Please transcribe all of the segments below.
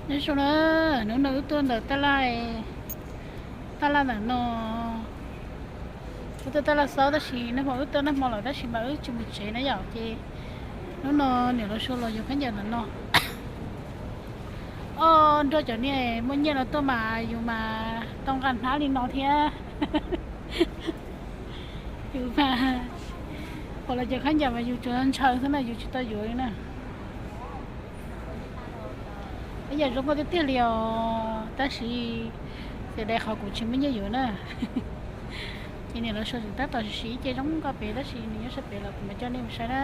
Nyob zoo na, hnub no wb tuaj ntawm taj laj, taj laj ntawm no, wb tuaj taj laj xaub tab sis nag hmo wb tuaj nag hmo lawm tab sis mas wb tsis mus tsev na yom, ces hnub no niam Los Sua los yug khaub ncaws ntawm no. Os, nrog cov niag muaj nyiaj no tuaj mas yus mas tau nqa hnab li no thiab. Yus mas, pom lawv cov khaub ncaws mas yus tsuas ntshaw xwb na, yus tsis tau yuav li na. Ib yam zoo nkauj tiag tiag li os, tab sis txawm dai qhov kuv tsis muaj nyiaj yuav na. Ces niam Los Sua tseem tab tom siv ib ce zoo nkauj pem tab sis nws nyob sab pem los kuv mam coj nej mus saib na.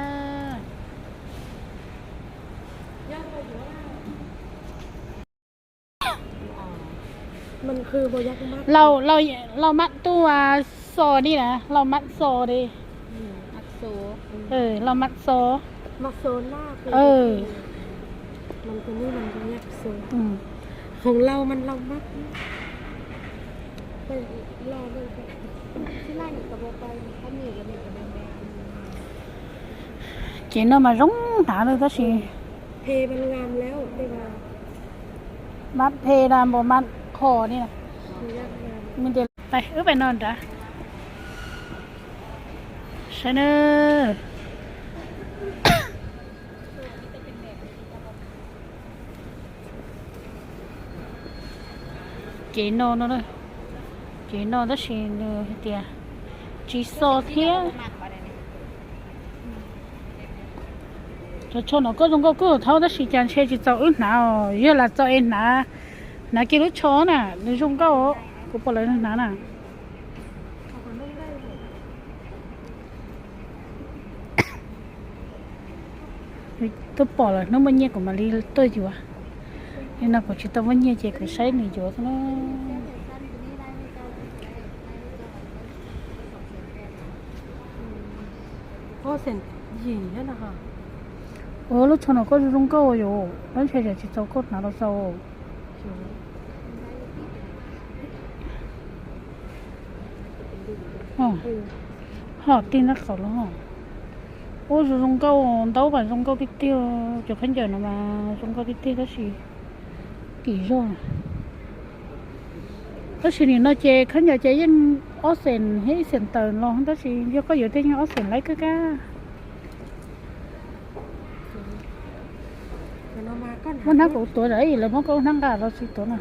Lauj, lauj mab tuaj xo ni na, lauj mab xo di. Lauj mab xo. Ces no mas zoo hnav li tab sis mab phe na npau mab qho ni na. Wb pais no nrad. Saib na. Ces no no, ces no tab sis nws hais tias tsis xo thiab. Cov tsho no koj zoo nkauj kawg thaub tab sis cas ntshe tsis txaus wb hnav os, yog lam txaus es hnav, hnav kiag lub tsho na, nws zoo nkauj, kuv pom lawv hnav na. Twb pom lawm hnub muaj nyiaj kuv mam li tuaj yuav, nim no kuv tsis tau muaj nyiaj ces kuv saib nws yuav xwb na. Ua lub tsho no koj zoo zoo nkauj yus, lub ntshe yog tsis txaus koj hnav los txaus. Ho tij nab qhaum los, ua zoo zoo nkauj, ntaub mas zoo nkauj tiag tiag, cov khaub ncaws no mas zoo nkauj tiag tiag tab sis kim zog. Tab sis nim no ces khaub ncaws ces yeej ob xees thiab ib xees tawm los tab sis yog koj yuav tej yeej ob xees laib kawg kab. Muab hnab kuv tuav zam ib lawv muab koj hnab nqa los tsis tuav na.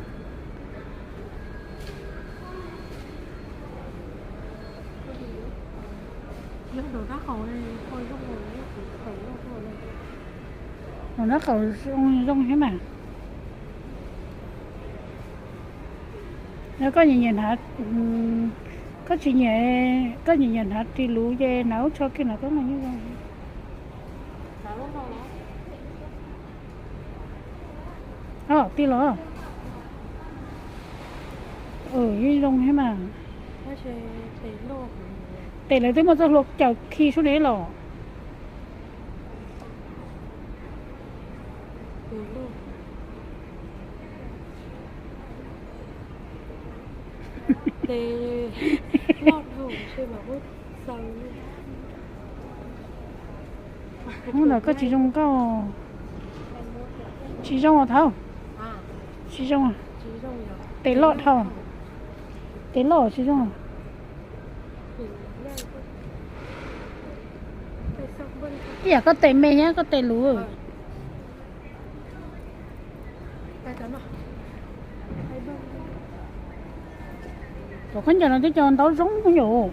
Nws hnab qaum zoo thiab mas. Yog koj nyiam nyiam hnav, koj tsis nyiam, koj nyiam nyiam hnav ris luv ces hnav lub tsho kiag no koj mas yeej zoo. Os, tij los. Yeej zoo thiab mas. Tes lawv twb muaj txoj hlua cawm khi sub ne los. Hnub no koj tsis zoo nkauj. Tsis zoo os thaub. Tsis zoo. Tes loj dhau. Tes loj tsis zoo. Ib yam koj tes me thiab koj tes luv. Cov khaub ncaws no twb cov ntaub zoo yom.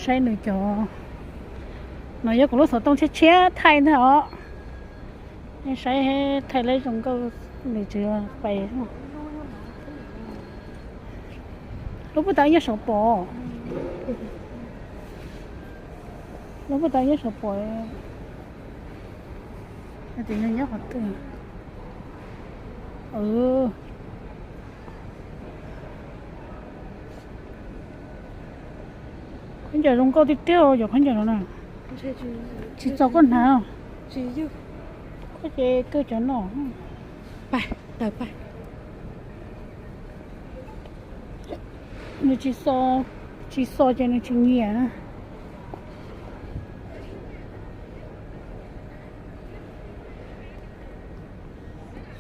Saib nws cov no yog kuv lub xov tooj tshiab tshiab thaij ntag os. Nej saib thaij leb zoo nkauj, nws tseem pais. Lub puag ta ib nyuag saum pom, lub puag ta ib nyuag saum pom. Tus nyob qhov twg? Khaub ncaws zoo nkauj tiag tiag, cov khaub ncaws no na. Tsis txaus koj hnav. Koj ces kawg cov no. Nws tsis xo, tsis xo ces nws tsis nyiam.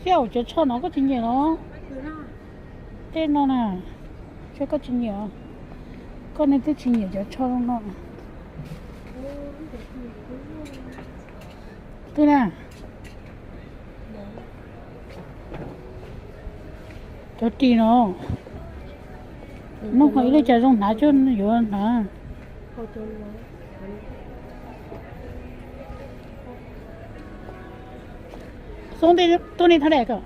Tej zaum cov tsho no koj tsis nyiam los? Tej no na, saib koj tsis nyiam, koj nej twb tsis nyiam cov tsho no. Twb na, cov ris no, noj ho ib lub cas zoo hnav cuag yuav hnav. Xoob tuaj nej thab daim kom.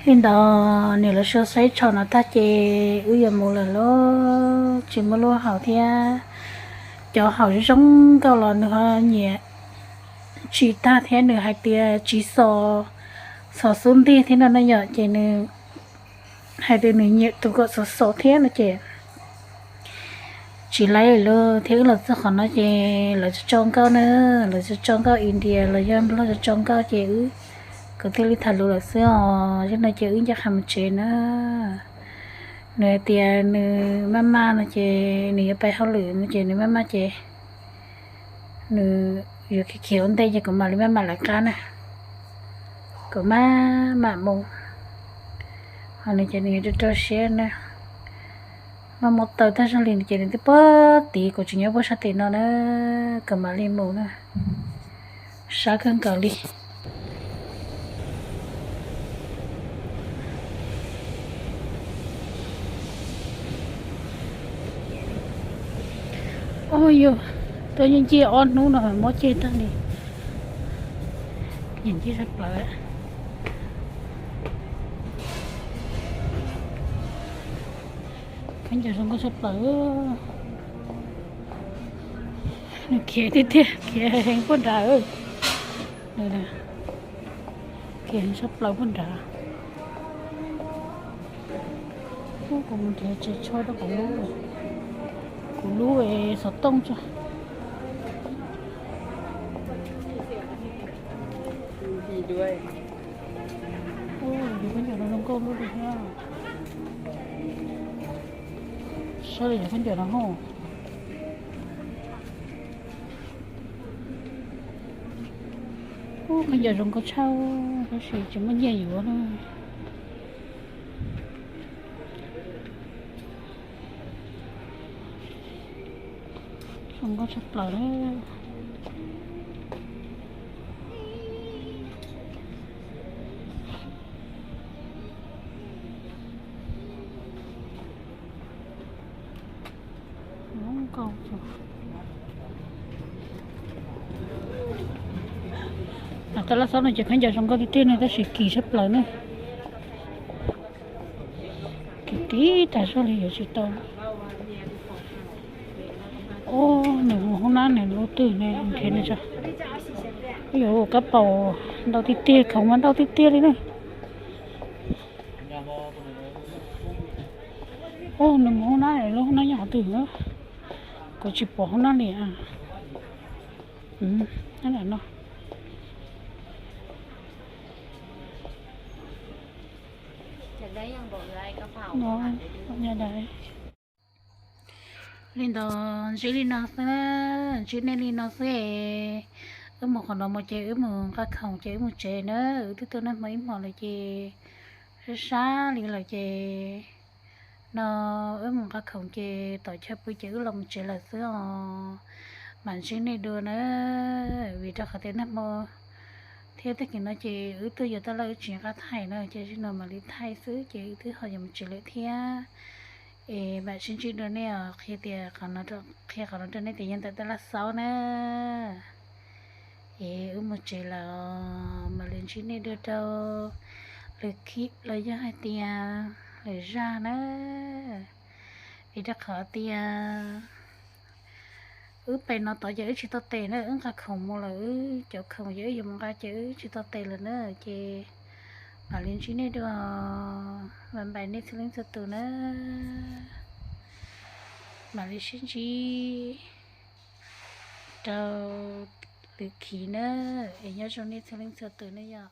Li ntawd nws los saib tsho no tag ces wb yuav mus lawm lauj, tsis muaj lub haus thiab. Cov haus zoo nkauj los nws ho nyiam tsis tag thiab, nws hais tias tsis xos, xos xub ntiag thiab no na yom, ces nws hais tias nws nyiam tus kom xos xos thiab no ces tsis laib li lauj. Thiab wb los txog qhov no ces lawv tso tso nkauj na, lawv tso tso nkauj India los yog Nplog tso tso nkauj ces wb, kuv thiaj li tham lus lawm xwb os. Zaum no ces wb ncaj qha mus tsev na. Nws hais tias nws maj maj no ces nws yuav pais hauj lwm no ces nws maj maj ces nws yuav khiav khiav ua ntej ces kuv mam li maj mam lawv qab na. Kuv maj mam mus, ho nws ces nws yuav rau rau siab na. Maj mus taws tag zog li no ces nws twb puag tid, kuv tseem nyob puag sab tim no na, kuv mam li mus na. Sab kawg nkaus li. Ua yog tuaj nyiaj nciaj ob hnub no mob ceg tag li. Nyiam nciaj tshaj plaws. Khaub ncaws zoo nkauj tshaj plaws. Nws khiav tiag tiag, khiav heev puag nrad. Khiav heev tshaj plaws puag nrad. Kuv mus nrhiav tsev tsho rau kuv lub, kuv lub xov tooj tso. Ua, yus khaub ncaws no zoo nkauj lub li thiab. Saib li yus khaub ncaws no hauj. Ua, khaub ncaws zoo nkauj tshaj, tab sis tsis muaj nyiaj yuav na. Zoo nkauj tshaj plaws na. Tab laj xob no ces khaub ncaws zoo nkauj tiag tiag no tab sis kim tshaj plaws na. Kim tib tag zog li yuav tsis tau. Ua, nws mus hoob nab nws lub twg ne, nrhiav nws tso. Yuav ua kab paus ntau tiag tiag, khoom mas ntau tiag tiag li na. Ua, nws mus hoob nab, lub hoob nab nyob qhov twg na? Kuv tsis pom hoob nab li. No. Li ntawd ntsib li no xwb, ntsib nej li no xwb. Wb mus qhov no mus ces wb mus nqa khoom ces wb mus tsev na, wb twb tuaj noj hmo ib hmos lawm ces sab sab li lawm ces no wb mus nqa khoom ces tom chaw pw ces wb los mus tsev lawm xwb os. Mam ntsib nej dua na, vim rau qhov tias nag hmo thiab tag kis no ces wb tuaj yuav taj laj wb tsis nqa thaij na, ces zaum no mam li thaij xwb ces wb twb ho yuav mus tsev lawm thiab. Es mam sib ntsib dua nej os, qhia tias, qhia qhov no rau nej tias yog ntawm taj laj xaub na. Es wb mus tsev lawm, mam li ntsib nej dua rau lwm khib los yog hais tias lwm zaj na. Vim rau qhov tias wb pem no tod ces wb tsis tau tes na, wb nqa khoom mus lawm, wb cov khoom ces wb yuav mus nqa ces wb tsis tau tes lawm na, ces mam li ntsib nej dua, bye bye nej txhua leej txhua tus na. Mam li sib ntsib rau lwm khib na, es nyob zoo nej txhua leej txhua tus na yom.